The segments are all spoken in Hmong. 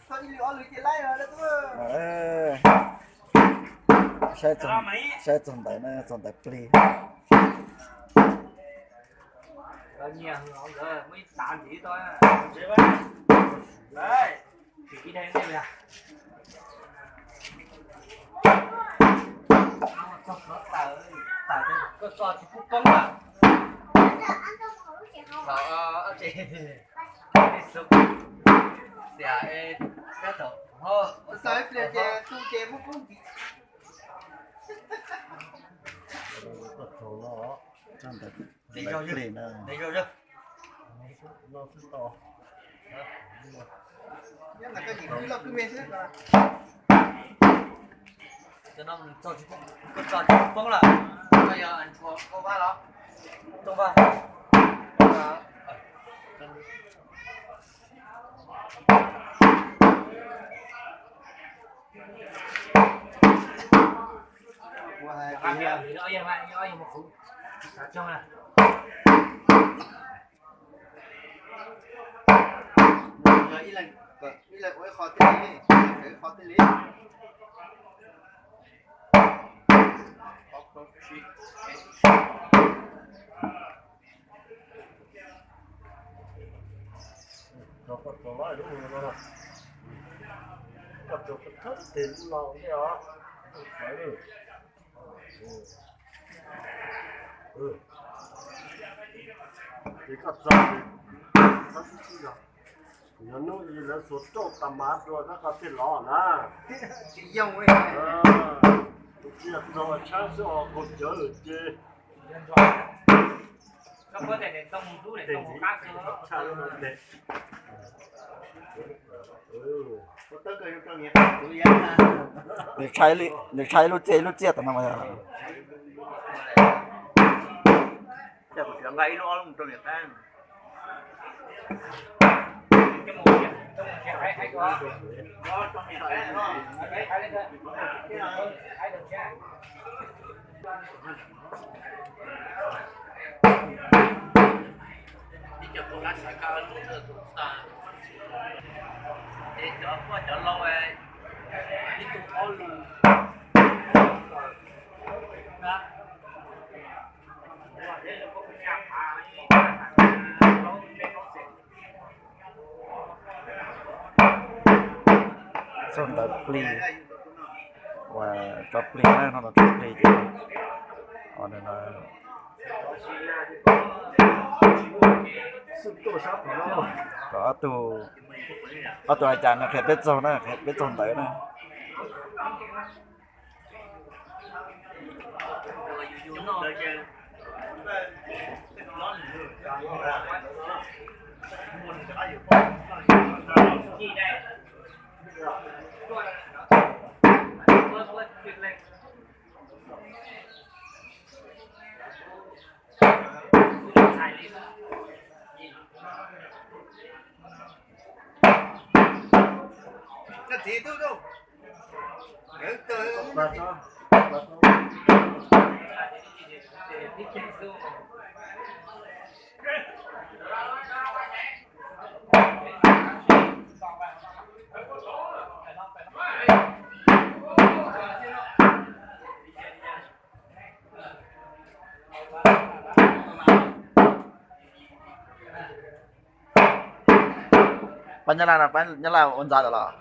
Saib txog, saib txog ntawv na, txog ntawv plig. Txog ntawv plig na. Ib leeg ua ib qho thiaj li, ib leeg ua ib qho thiaj li. Rau koj txog lawm lub no, koj txog thawj tes lub no thiab os. Ces koj txog, yog hnub ib lawv xuas rauj tas mas dua koj thiaj los na. Tsis yog txog tshab xwb os, kaum cawv lawm ces. Nws tshaib ib lub txiaj ib lub txiaj tam no mas yog. Txog ntawv plig, uas tso plig na, no tso plig ces, kom ob tug, ob tug hais cas no qhia peb txog na, qhia peb txog ntawv na. Pab Nyab Laj no, pab Nyab Laj ua ntxa lawm los?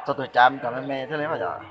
Txog tus cav kom me me thiaj li mas yom.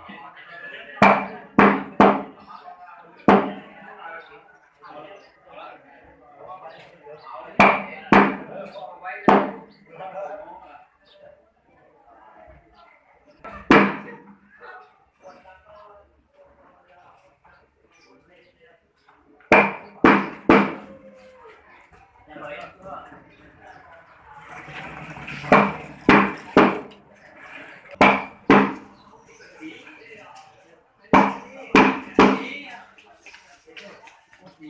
Thiab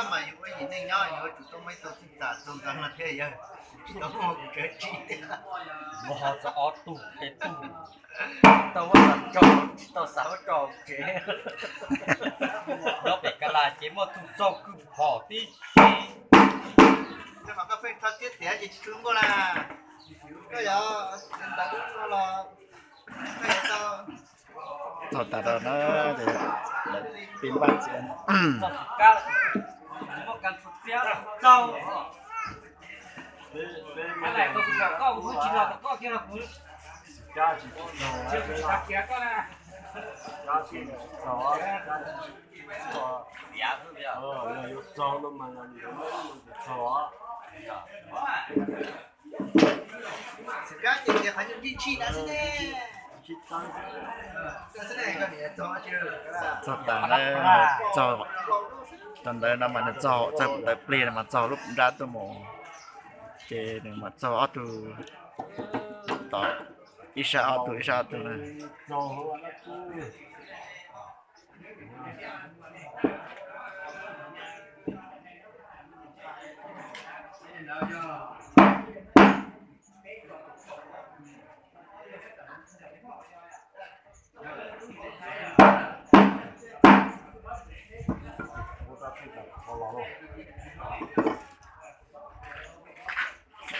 mas yus ua yim neej nyob yuav tsum tau muaj ib tug txij txam txog ntawd no thiab yog tsis tau muaj kuv tsav tsis. Muab ho txog ob tug peb tug, tsis tau muab xav tso, tsis tau xav muab tso tsev. Nyob pem Kab Las ces muaj tus txaug kwj phom tib si. Koj pheej rho tiab tiav ces tsis tshua nkauj na. Koj yuav ntawd no los koj yuav tau. Txog tas rau na, pib npaj txiav. Yog yuav txog no mas yog yuav txog. Txog tas na, txog rau ntawd no mas nws txog txog ntawd plig no mas txog lub nrab tuaj mus, ces nws mam txog ob tug tom ib sab ob tug ib sab ob tug na.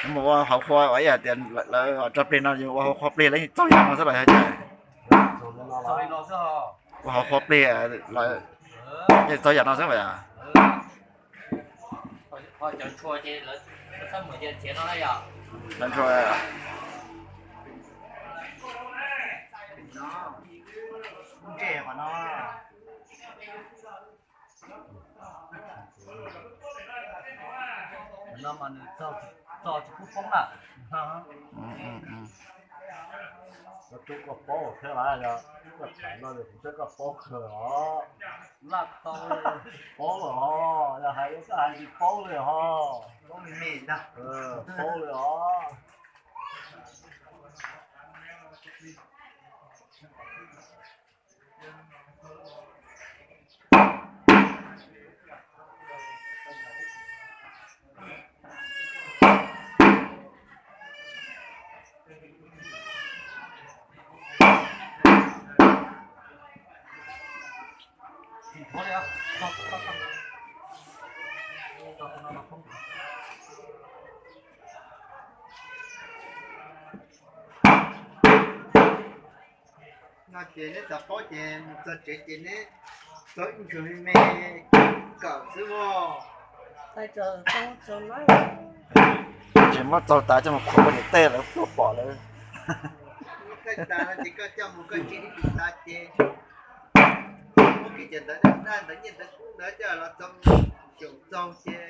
Mus ua hauv qhua uas ib yam tias lawv tso plig no yus ua hauv qhua plig lawv yeej txaug yam no xwb los yog cas? Ua hauv qhua plig lawv yeej txaug yam no xwb mas yom? Cov ntshua ces lawv txhob muab cia txiav no na yom. Cov ntshua. No mas nws txog tsis pub poob na. Koj tub koj paub thiab las, yog koj tham no kuv thiab koj paub kawg os. Laj tau paub lawm os, yog hais koj hais tsis paub li os. Paub li os. No ces neb xav paub ces mus txog tsev ces neb txaug ib ntsug me me kawm xwb mog. Tsis muab txaug tas coj mus khuam poj niam tej lawv tuaj pom lawm. Txaug tas no ces koj coj mus koj tsis ib tus tas ces muab kiv ces ntawd daj ntawd nyiaj ntawd kub ntawd coj los txaug, xyaum txaug ces